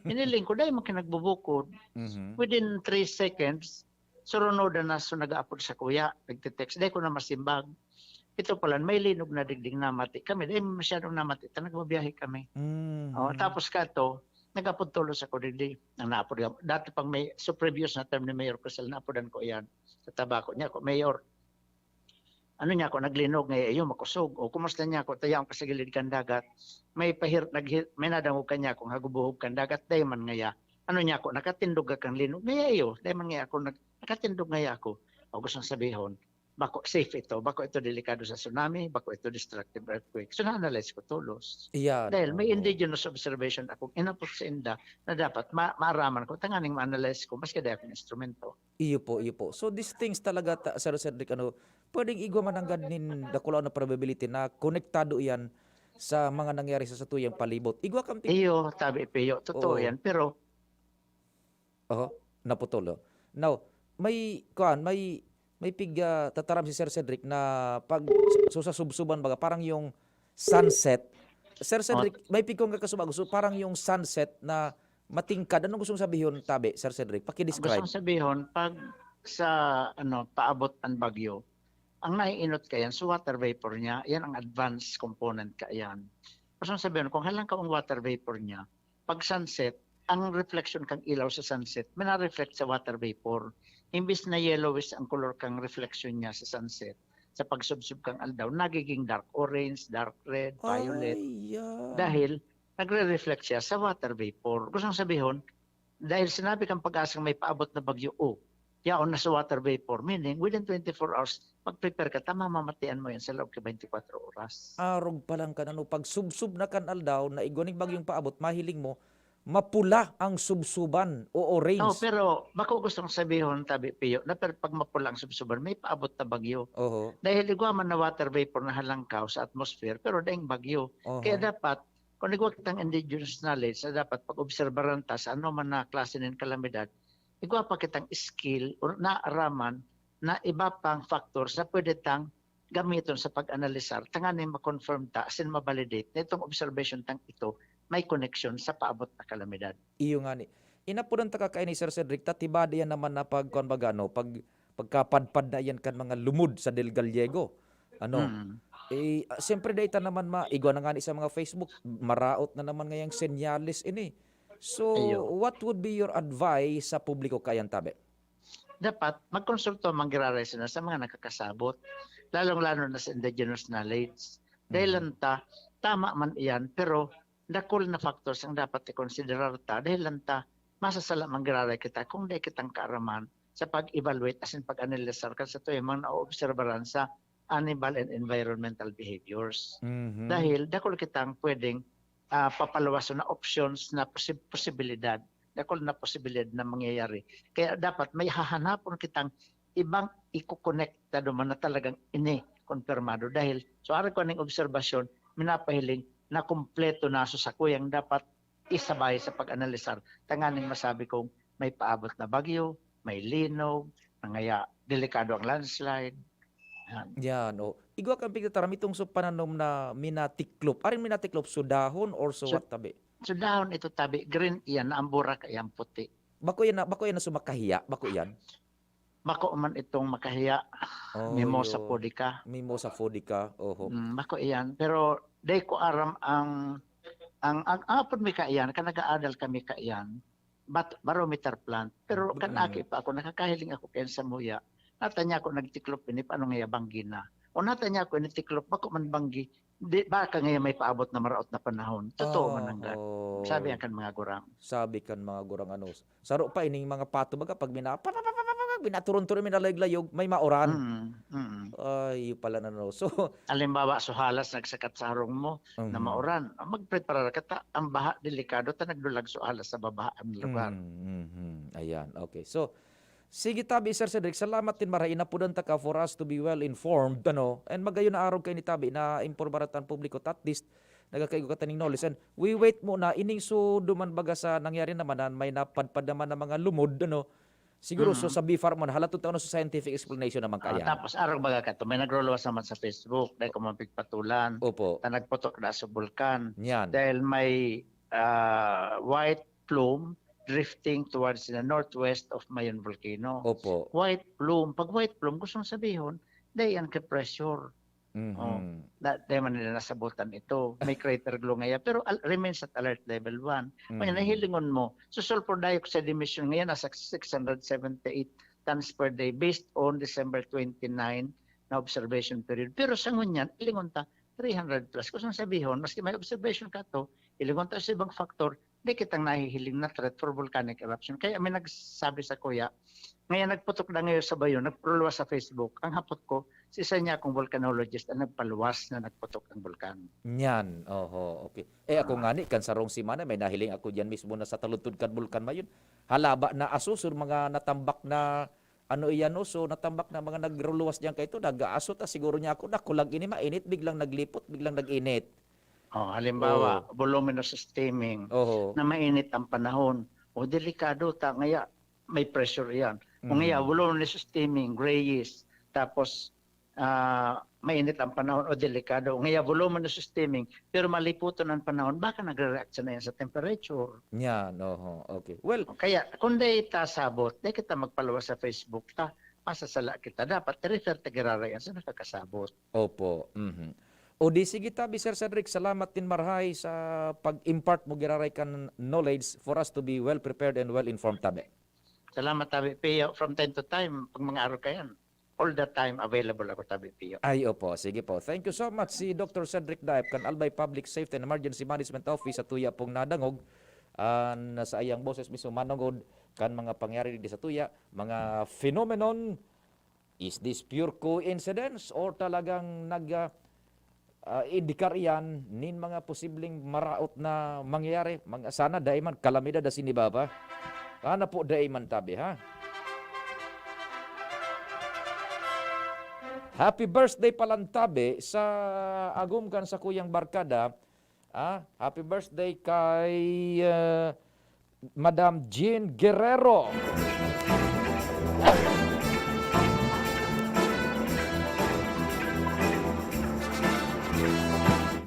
Hiniling ko, dahil man kinagbubukod. Mhm. Within three seconds, surunodan na, so nag-aapod sa kuya, nagte-text, dai ko na masimbag. Ito pala, may linog na digding namati kami, dai masyadong namati, ta nagbabiyahe kami. Mm. Oh, tapos kato, nag-apod tulos ako digdi. Ang naapod nga, dati pang may, so previous na term ni Mayor Cosel, naapodan ko iyan. Sa tabako niya ako, "Mayor, ano niya ako, naglinog ngaya iyo, makosog. O, kumusta niya ako, tayaon ka sa gilid kan dagat. May pahir-, naghi-, may nadangog ka niya akong hagubuhog kan dagat, dai man ngaya. Ano niya ako, nakatindog ka kang linog ngaya iyo, dai man ngaya ako, nag-, nakatindog ngaya ako." O, gustong sabihon, bako safe ito, bako ito delikado sa tsunami, bako ito destructive earthquake. So, na-analyze ko tulos. Iyan, Dahil may oo. indigenous observation akong inapot sa inda na dapat ma-, maaraman ko, tanganing ma-analyze ko, maski dai akong instrumento. Iyo po, iyo po. So, these things talaga, ta-, Sir Cedric, ano, pwedeng igwa man nanggad nin dakulaon na probability na konektado iyan sa mga nangyari sa satuyang palibot. Igwa kang pi- Iyo, tabi, Pio. Totoo Oo. yan. Pero Oho, naputol, oh. Now, may, kuwan, may, may pig, ah, tataram si Sir Cedric na pag, so, sa subsuban baga, parang yung sunset. Sir Oh. Cedric, may pig kong kakasubago, so, parang yung sunset na matingkad. Anong gustong sabihon, tabi, Sir Cedric? Paki-describe. Gustong sabihon, pag sa, ano, paabot ang bagyo, ang naiinot kaiyan sa water vapor niya, yan ang advanced component kaiyan. Gusto kong sabihin, kung halangkaw ang water vapor niya, pag sunset, ang reflection kang ilaw sa sunset, mina-reflect sa water vapor. Imbis na yellowish ang color kang reflection niya sa sunset, sa pagsubsob kang aldaw, nagiging dark orange, dark red, violet. Ay, ah. Dahil nagre-reflect siya sa water vapor. Gusto kong sabihon, dahil sinabi kang Pag-asang may paabot na bagyo, o, yaon na sa water vapor, meaning within twenty-four hours, mag-prepare ka ta, mamamatian mo yan sa loob ka twenty-four oras. Arog pa lang kan ano, pagsubsob na kan aldaw na igwa ning bagyong paabot, mahiling mo, mapula ang subsuban o orange. Oh, pero bako gustong sabihon, tabi Pio, na per-, pag mapula ang subsuban, may paabot na bagyo. Oho. Dahil igwa man na water vapor na halangkaw sa atmosphere, pero daing bagyo. Oho. Kaya dapat, kung igwa kitang indigenous knowledge, na dapat pag-obserbaran ta sa ano man na klase nin kalamidad, igwa pa kitang skill o naaraman na iba pang factors na pwede tang gamiton sa pag-analisar, tanganing ma-confirm ta asin ma-validate na itong observation tang ito may koneksyon sa paabot na kalamidad. Iyo ngani. Inapodan taka kaini, Sir Cedric, ta tiba diyan naman na pag, kuwan baga, no, pag, pagkapadpad na iyan kan mga lumod sa Del Gallego. Ano? Mm. Eh, ah, siyempre, dai ta naman ma-, igwa na ngani sa mga Facebook, maraot na naman ngayang senyales ini. So, Iyo. what would be your advice sa publiko kaiyan, tabi? Dapat magkonsulta man giraray sila sa mga nakakasabot, lalong-lalo na sa indigenous knowledge. Dahil Mhm. lang ta, tama man iyan, pero dakul na factors ang dapat ikonsiderar ta. Dahil lang ta, masasala man giraray kita kung dai kitang kaaraman sa pag-evaluate asin pag-analisar kan sa tuyang mga naoobserbaran sa animal and environmental behaviors. Mhm. Dahil dakul kitang pwedeng, ah, papaluwason na options na posi-, posibilidad. Dakul na posibilidad na mangyayari. Kaya dapat may hahanapon kitang ibang ikokonekta duman na talagang ini kumpirmado. Dahil, so, ari ko ning obserbasyon, minapahiling na kumpleto na sa sakuyang dapat isabay sa pag-analisar, tanganing masabi kong may paabot na bagyo, may linog, nangaya, delikado ang landslide. Yan. Yan, oh. Igwa kang pigtataram itong sa pananom na minatiklop. Aring minatiklop, sudahon or Sud-, suwat tabi? Sudahon ito tabi, green iyan, na ang burak ay ang puti. Bako yan na, bako yan na sumakahiya, bako yan? Bako man itong makahiya, Oh, Mimosa yun. pudica. Mimosa pudica, oho. Mm, bako iyan. Pero dai ko aram ang, ang, ang, ang apod mi kaiyan, kan nag-aadal kami kaiyan, bat-, barometer plant. Pero kan Mm. aki pa ako, nakakahiling ako kaiyan sa muya. Natanya ko nagtiklop ini, paano ngaya banggi na? O natanya ko ini tiklop, bako man banggi, di, baka ngaya may paabot na maraot na panahon. Totoo man Ah, nanggad. oh. Sabi ang kan mga gurang. Sabi kan mga gurang, ano, saro pa ining mga pato, baga, pag mina-, pa, pa, pa, pa, pa, pa, minaturon-turon, minalayog-layog, may mauran. Mm, mm. Ay, yun pala na, no. So, Halimbawa, so halas nagsakat sa harong mo na Mhm. mauran, ah, magprepara ka ta, ang baha delikado ta nagdulag so halas sa babahaan na lugar. Mm, mhm. Ayan, okay. So, sige tabi, Sir Cedric, salamat din marahay. Inapodan taka for us to be well informed, ano? And magayon na arog kaini tabi na impormar ta an publiko, ta at least nagkakaigwa ta ning knowledge. And we wait muna, ining so duman baga sa nangyari naman na may napadpad naman na mga lumod, ano? Siguro, so Mm. sa BFAR man, halaton ta ano sa scientific explanation naman Ah, kaya. tapos arog baga kato, may nagruluwas naman sa Facebook, dai ko mapigpatulan, Opo. na nagputok na sa bulkan. Yan. Dahil may, ah, white plume drifting towards the northwest of Mayon Volcano. Opo. White plume. Pag white plume, gustong sabihon, dai yan ka pressure. Mhm. Oh, da-, dai man nila nasabutan ito. May crater glow ngaya, pero al-, remains at alert level one. Kaya Mhm. nahilingon mo, so sulfur dioxide emission ngayon nasa six hundred seventy-eight tons per day based on December twenty-nine na observation period. Pero sa ngunyan, ilingon ta, three hundred plus. Kung sabihon, maski may observation ka to, ilingon ta sa ibang factor, di kitang nahihiling na threat for volcanic eruption. Kaya may nagsabi sa kuya, ngayon nagputok na ngayon sa bayo, nagpruluwas sa Facebook. Ang hapot ko, si isa niya akong volcanologist ang nagpaluwas na nagputok ang bulkan. Nyan, oho, okay. Eh, ako Ah. ngani, kan sarong semana, may nahiling ako diyan mismo na sa taludtod kan bulkan mayon. Halaba na aso, sur mga natambak na, ano iyan, no? So, natambak na mga nagruluwas diyan kaito, nag-aaso ta, siguro niya ako, nakulag ini, mainit, biglang naglipot, biglang nag-init. Oh, halimbawa, Oo. voluminous steaming, Oho. na mainit ang panahon. O, delikado ta, ngaya may pressure iyan. O ngaya, Mhm. voluminous steaming, grayish, tapos, ah, mainit ang panahon o delikado. Ngaya, voluminous steaming, pero maliputon ang panahon, baka nagre-react na yan sa temperature. Yan, oho. Okay. Well, Kaya, kung di ta sabot, di kita magpaluwas sa Facebook ta. masasala kita. Dapat refer ta giraray an sa nakakasabot. Opo, mhm. O di sige tabi, Sir Cedric, salamat nin marahay sa pag-impart mo giraray kan knowledge for us to be well prepared and well informed tabi. Salamat tabi, Pio. From time to time, pag mga araw ka yan, all the time available ako tabi, Pio. Ay, opo. Sige po. Thank you so much. Si Doctor Cedric Daep kan Albay Public Safety and Emergency Management Office sa tuya pong nadangog, ah, na sa iyang boses mismo manungod kan mga pangyayari di sa tuya, mga phenomenon. Is this pure coincidence or talagang nag, ah, ah, indikar iyan nin mga posibleng maraot na mangyayari? Mga, sana dai man kalamidad asin iba pa. Sana po dai man tabi, ha? Happy birthday palan tabi sa agom kan sakuyang barkada. Ah, happy birthday kay, ah, Madam Jean Guerrero.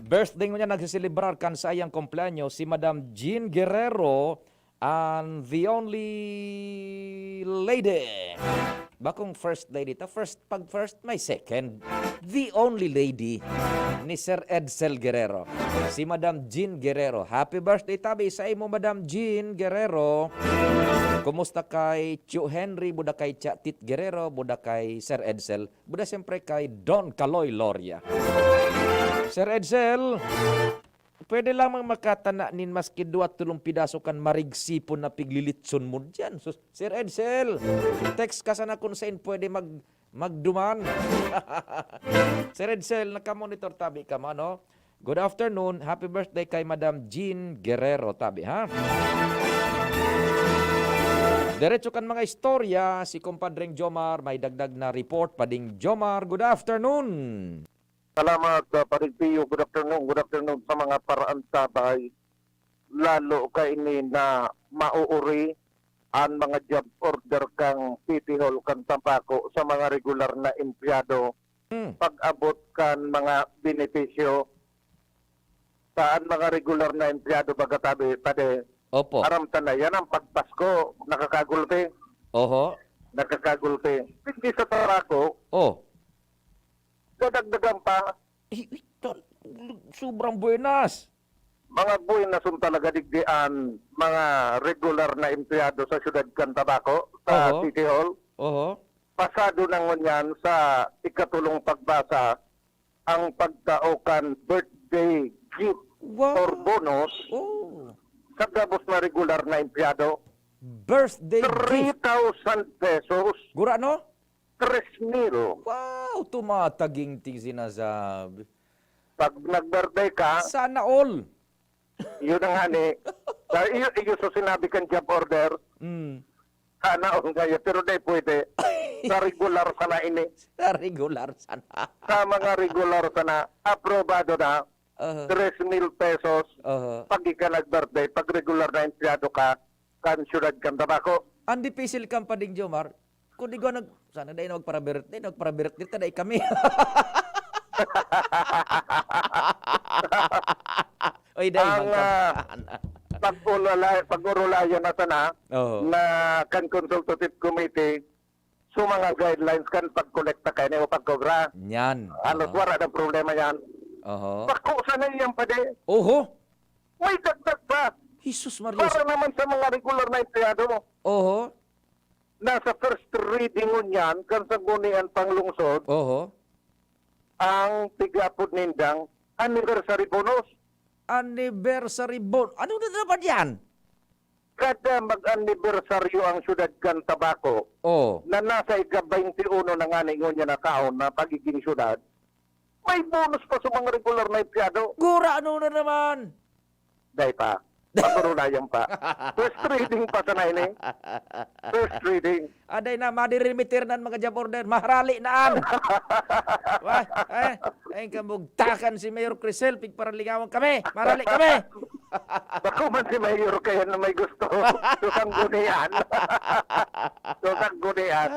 Birthday ngunyan nagseselebrar kan saiyang kumpleaños si Madam Jean Guerrero, and the only lady. Bakong first lady ta, first, pag first, may second. The only lady ni Sir Edsel Guerrero, si Madam Jean Guerrero. Happy birthday tabi sa imo, Madam Jean Guerrero. Kumusta kay Tio Henry, buda kay Tia Tit Guerrero, buda kay Sir Edsel, buda siyempre kay Don Kaloy Loria. Sir Edsel, pwede lamang makatana nin maski duwa, tolong pidaso kan marigsipon na piglilitson mo diyan. Sus, Sir Edsel, text ka sana kung saan pwede mag-, magduman. Sir Edsel, nakamonitor tabi ka man, no? Good afternoon. Happy birthday kay Madam Jean Guerrero, tabi, ha? Diretso kan mga istorya, si Compadreng Jomar, may dagdag na report. Pading Jomar, good afternoon. Salamat, ah, Paring Pio. Good afternoon. Good afternoon sa mga paraantabay. Lalo kaini na mauuri an mga job order kan City Hall kan Tambaco sa mga regular na empleyado. Hmm. Pag-abot kan mga benepisyo sa an mga regular na empleyado, baga tabi, padi, Opo. aram ta na, yan ang pagpasko, nakakagulpi. Oho. Nakakagulpi. Hindi sa Tambaco, Oh. dadagdagan pa. Eh, eh, tal-, sobrang buenas. Mga buenas talaga digdi an mga regular na empleyado sa siyudad kan Tambaco, sa Oho. City Hall. Oho. Pasado na ngunyan sa ikatulong pagbasa ang pagtao kan birthday gift Wow. or bonus Oh. sa gabos na regular na empleyado. Birthday gift. Three thousand pesos. Gura, no? Tres mil. Wow, tumataginting sinasabi. Pag nag-birthday ka, Sana all. Yun na nga ni. Sa iyo, iyo sa sinabi kan job order, Mm. sana all ngayon, pero di pwede. Sa regular sana ini. Sa regular sana. Sa mga regular sana, aprobado na. Aha. Tres mil pesos. Aha. Pag ika nag-birthday, pag regular na empleyado ka, kan siyudad kan Tambaco. Ang dipisil kan Pading Jomar, kung di ko nag-, sana dai na magpara-birthday, nagpara-birthday ta, dai kami. Oy, dai Ang, man ka. ah, pag-ulala-, pag-urulayan na sana Oo. na kan consultative committee, so mga guidelines kan pagkolekta kaini o pagkobra. Yan. Halos Aha. wala ng problema yan. Oho. Bako sana yan, padi. Oho. May dagdag pa. Jesus Maria. Para naman sa mga regular na empleyado mo. Oho. Nasa first reading ngunyan, kan Sanggunian Panglungsod, Oho. ang tigapod nindang anniversary bonus. Anniversary bon-, ano na naman yan? Kada mag-anibersaryo ang siyudad kan Tabaco, Oh. na nasa ika-baynte uno na ngani ngunyan na taon na pagiging siyudad, may bonus pa sa mga regular na empleyado. Gura, ano na naman? Dai pa. Pagurulayan pa. First reading pa sana ini. First reading. Aday na, madirimitir na an mga job order. Maharali na an. Wah, eh, ay, kamugtakan si Mayor Crisel, pigparalingawan kami. Maharali kami. Bako man si Mayor kaya na may gusto. Susanggunian. Susanggunian.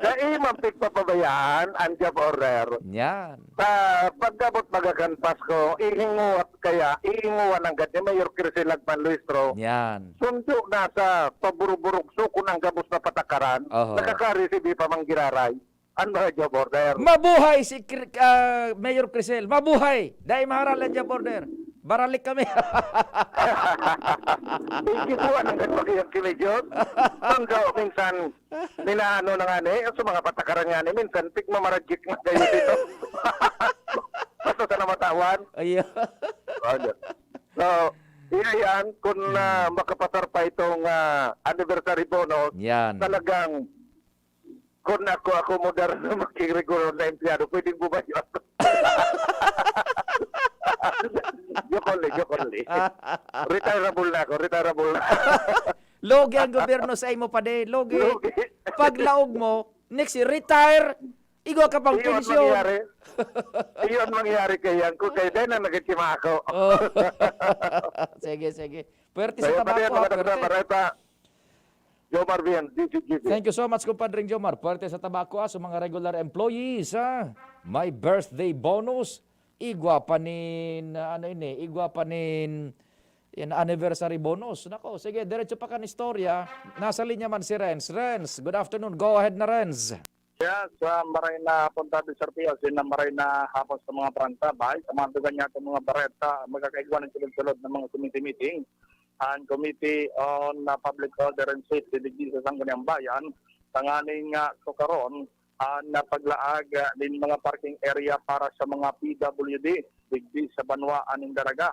Dai man pigpapabayaan ang job order. Yan. Sa pagkabot magakan Pasko, ihinguwat kaya, ihinguwan ang gad ni Mayor Crisel Lagman Luistro. Yan. Sundo na sa paburuburugso kun ang gabos na patakaran, Oho. Nakaka-receive pa man giraray ang mga job order. Mabuhay si Cri- ah, Mayor Crisel. Mabuhay! Dai maharal ang job order. Baralik kami. Igibuan ang gad pakiyak kini Diyos. Sundo, minsan, minaano na nga ni, sa mga patakaran nga ni, minsan, pigmamarajik na kayo dito. Basta sa namatawan. Ayun. Ano? So, iya yan, kung ah, makapasar pa itong ah, anniversary bonus, Yan. Talagang, kung ako, ako mo dara na maging regular na empleyado, pwedeng bumayo ako. Joke only, joke only. Retirable na ako, retirable na. Logi ang gobyerno sa imo, pade. Logi. Logi. Paglaog mo, next year, retire, igwa ka pang Iyon pensyon. mangyari. Iyon mangyari kay Yanko, kay Dena nagkakima ako. Oh. Sige, sige. Pwerte sa Kaya pati tabako, ang ha, mga pwerte. Bareta, Jomar Bien, D C G B. Thank you so much, Compadre Jomar. Pwerte sa tabako, ha, sa mga regular employees, ha. May birthday bonus. Igwa pa nin, ah, ano ini, igwa pa nin, yan, anniversary bonus. Nako, sige, diretso pa kan istorya. Nasa linya man si Renz. Renz, good afternoon. Go ahead na, Renz. Yes, ah, maray na punta din, Sir Pio, sin maray na hapon sa mga bransa, bay, sa mga dugan niya itong mga bareta, magkakaigwa ng sulod-sulod ng mga committee meeting. Ang Committee on ah, Public Order and Safety, digdi sa Sangguniang Bayan, tanganing nga sukaron, ang ah, paglaag ah, nin mga parking area para sa mga P W D, digdi sa banwaan nin Daraga.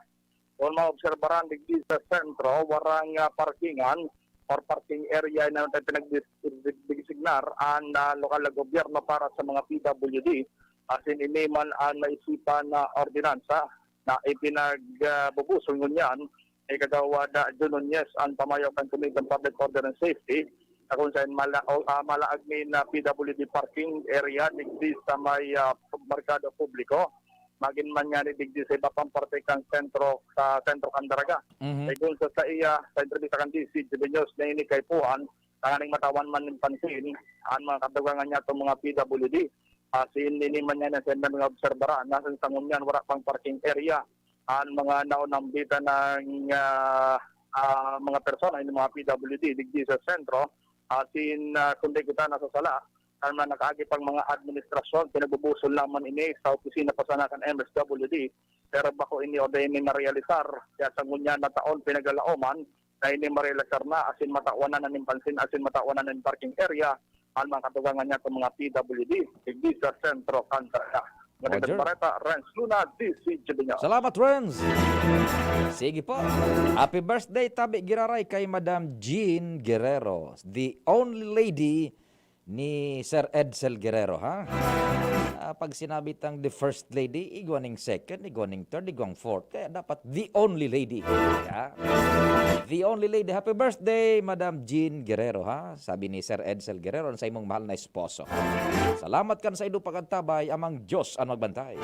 Kung maobserbaran digdi sa sentro, warang ah, parkingan or parking area na pinagdesignar ang ah, lokal na gobyerno para sa mga P W D. Asin ini man ang naisipan na ordinansa na ipinagbubusol ngunyan ni Kagawad ah, Jun Nunez, ang pamayo kan Committee on Public Order and Safety, na kung saan mala, o, ah, malaag nin ah, P W D parking area digdi sa may ah, merkado publiko. Magin man nga ni digdi sa iba pang parte kan sentro, sa sentro kan Daraga. Mhm. Segun sa, sa iya, sa entrevista kan D C G B News na ini kaipuhan, tanganing matawan man nin pansin ang mga katugangan niya itong mga P W D. Ah, sin ini man niya na sa mga obserbara, nasa sa ngunyan, wala pang parking area ang mga naunambitan ng ah, ah, mga persona, yung mga P W D, digdi sa sentro. Asin ah, kundi kita nasa sala, ang mga nakaagi pang mga administrasyon, pinagbubusol lamang ini sa opisina pa sana kan M S W D. Pero bako ini o dai ini marealisar, kaya sa ngunyan na taon, pinagalaoman na ini marealisar na, asin matawanan na nin pansin, asin matawanan na nin parking area, ang mga katugangan niya itong mga P W D, digdi sa sentro kan Daraga. Magandang Roger. Bareta, Renz Luna, D C G B News. Salamat, Renz. Sige po. Happy birthday, tabi giraray kay Madam Jean Guerrero, the only lady ni Sir Edsel Guerrero, ha? Ah, pag sinabi tang the first lady, igwa ning second, igwa ning third, igwang fourth. Kaya dapat the only lady. Yeah. The only lady. Happy birthday, Madam Jean Guerrero, ha? Sabi ni Sir Edsel Guerrero, sa imong mahal na esposo. Salamat kan sa ido pag-antabay, amang Diyos ang magbantay.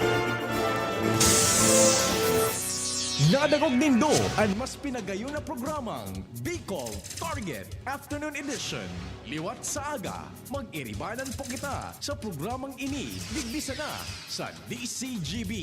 Nadangog nindo an mas pinagayon na programang Bicol Target Afternoon Edition. Liwat sa aga, mag-iribanan po kita sa programang ini, digdi sana sa D C G B,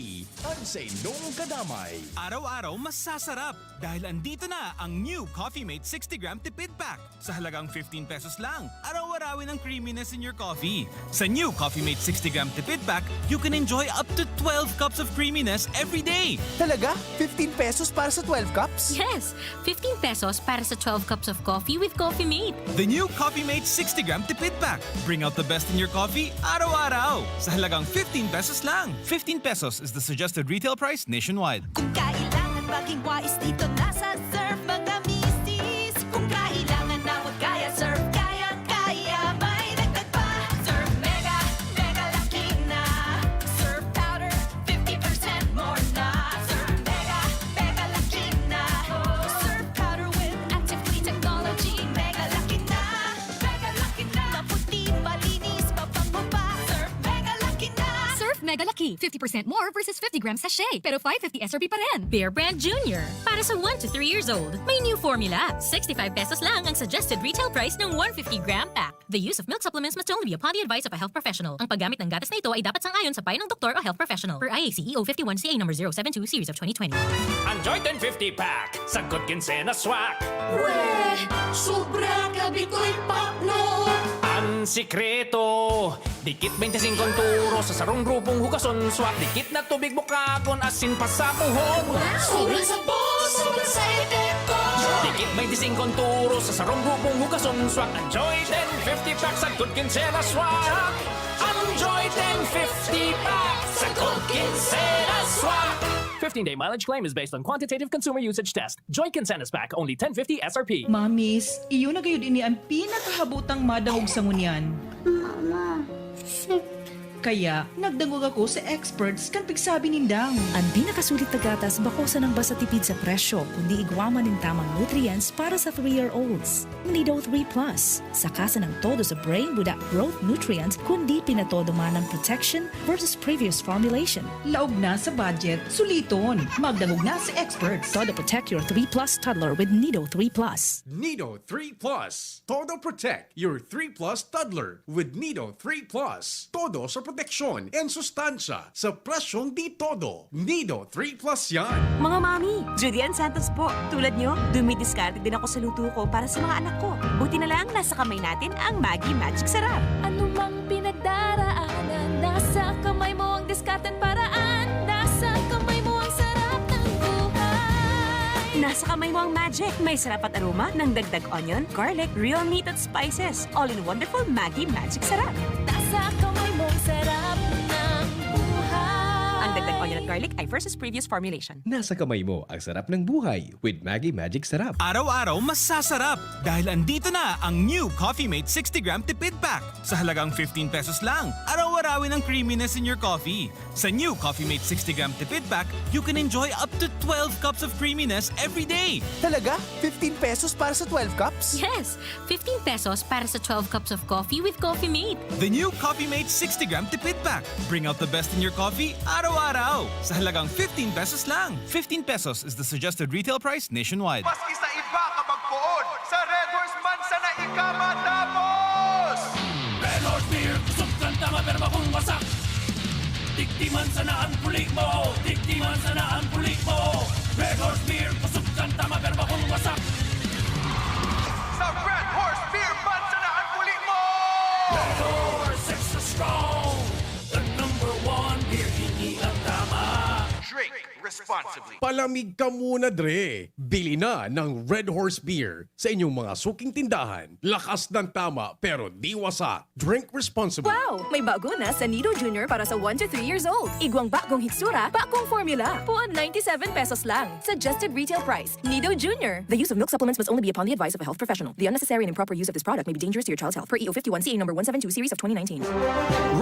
an sa indong kadamay. Araw-araw masasarap dahil andito na ang new Coffee Mate sixty gram Tipid Pack. Sa halagang fifteen pesos lang, araw-arawin ang creaminess in your coffee. Sa new Coffee Mate sixty gram Tipid Pack, you can enjoy up to twelve cups of creaminess every day. Talaga? Fifteen pesos para sa twelve cups? Yes! Fifteen pesos para sa twelve cups of coffee with Coffee Mate. The new Coffee Mate sixty gram Tipid Pack. Bring out the best in your coffee, araw-araw. Sa halagang fifteen pesos lang. Fifteen pesos is the suggested retail price nationwide. Kung kailangan maging wais, dito na sa Surf, mga misis. Kung kailangan na magkaya, Surf, kaya, kaya. May dagdag pa, Surf Mega, Mega Laki na. Surf Powder, fifty percent more na. Surf Mega, Mega Laki na. Surf Powder with active clean technology, Mega Laki na. Mega Laki na. Maputi, malinis, mabango pa. Surf Mega Laki na. Surf Mega Laki, fifty percent more versus fifty gram sachet, pero five fifty S R P pa rin. Bear Brand Junior, para sa one to three years old. May new formula. Sixty-five pesos lang ang suggested retail price ng one fifty gram pack. The use of milk supplements must only be upon the advice of a health professional. Ang paggamit ng gatas na ito ay dapat sang-ayon sa payo ng doktor o health professional. Per I A C E O fifty-one C A number zero seven two series of twenty twenty. Ang Joy ten fifty pack, sagkod kinsenas swak. Weh! Sobra ka bitoy pakno! Ang sikreto, dikit twenty-five ang turo sa sarong grupong hugason swak. Dikit na tubig bukagon, asin pasapuhon. Sobrang sabon, sobrang sa epekto! Dikit twenty-five ang turo sa sarong grupong hugason swak. Ang Joy ten fifty pack, sagkod kinsenas swak. Ang Joy ten fifty pack, sagkod kinsenas swak. fifteen-day mileage claim is based on quantitative consumer usage test. Joy Kinsenas Pack, only ten fifty S R P. Mamis, iyo na gayud ini an pinakahabotang madangog sa ngunyan. Mama, sick. Kaya, nagdangog ako sa experts kan pigsabi nindang. An pinakasulit na gatas bako sanang basta tipid sa presyo, kundi igwa man nin tamang nutrients para sa three-year-olds. Nido three Plus. Saka sanang todo sa brain, buda growth nutrients, kundi pinatodo man ang protection versus previous formulation. Laog na sa budget, suliton. Magdangog na sa experts. Todo protect your three plus toddler with Nido three Plus. Nido three Plus. Todo protect your three Plus toddler with Nido three Plus. Todo sa proteksyon and sustansya sa presyong di todo. Nido three Plus yan. Mga mami, Judy Ann Santos po. Tulad nyo, dumidiskarte din ako sa luto ko para sa mga anak ko. Buti na lang, nasa kamay natin ang Maggi Magic Sarap. Anumang pinagdaraanan, nasa kamay mo ang diskarte at paraan. Nasa kamay mo ang sarap ng buhay. Nasa kamay mo ang magic. May sarap at aroma ng dagdag onion, garlic, real meat at spices. All in wonderful Maggi Magic Sarap. Nasa kamay mo ang sarap ng buhay. Ang dagdag onion at garlic ay versus previous formulation. Nasa kamay mo ang sarap ng buhay with Maggi Magic Sarap. Araw-araw masasarap dahil andito na ang new Coffee Mate sixty gram Tipid Pack. Sa halagang fifteen pesos lang, araw-arawin ang creaminess in your coffee. Sa new Coffee Mate sixty gram Tipid Pack, you can enjoy up to twelve cups of creaminess every day. Talaga? Fifteen pesos para sa twelve cups? Yes! Fifteen pesos para sa twelve cups of coffee with Coffee Mate. The new Coffee Mate sixty gram Tipid Pack. Bring out the best in your coffee araw-araw. Sa halagang fifteen pesos lang. Fifteen pesos is the suggested retail price nationwide. Maski sa iba ka magpoon, sa Red Horse man sana ika matapos! Red Horse Beer, kusog kan tama pero bakong wasak. Digdi man sana ang puli mo, digdi man sana ang puli mo. Red Horse Beer, kusog kan tama pero bakong wasak. Sa Red Horse Beer man sana ang puli mo! Red Horse Extra Strong, the number one beer, hindi lang tama. Drink responsibly. Palamig ka muna, Dre! Bili na ng Red Horse Beer sa inyong mga suking tindahan. Lakas ng tama pero di wasak. Drink responsibly. Wow! May bago na sa Nido Junior para sa one to three years old. Igwang bagong hitsura, bagong formula. Puon ninety-seven pesos lang. Suggested retail price. Nido Junior. The use of milk supplements must only be upon the advice of a health professional. The unnecessary and improper use of this product may be dangerous to your child's health. Per E O fifty-one C A number one seven two series of twenty nineteen.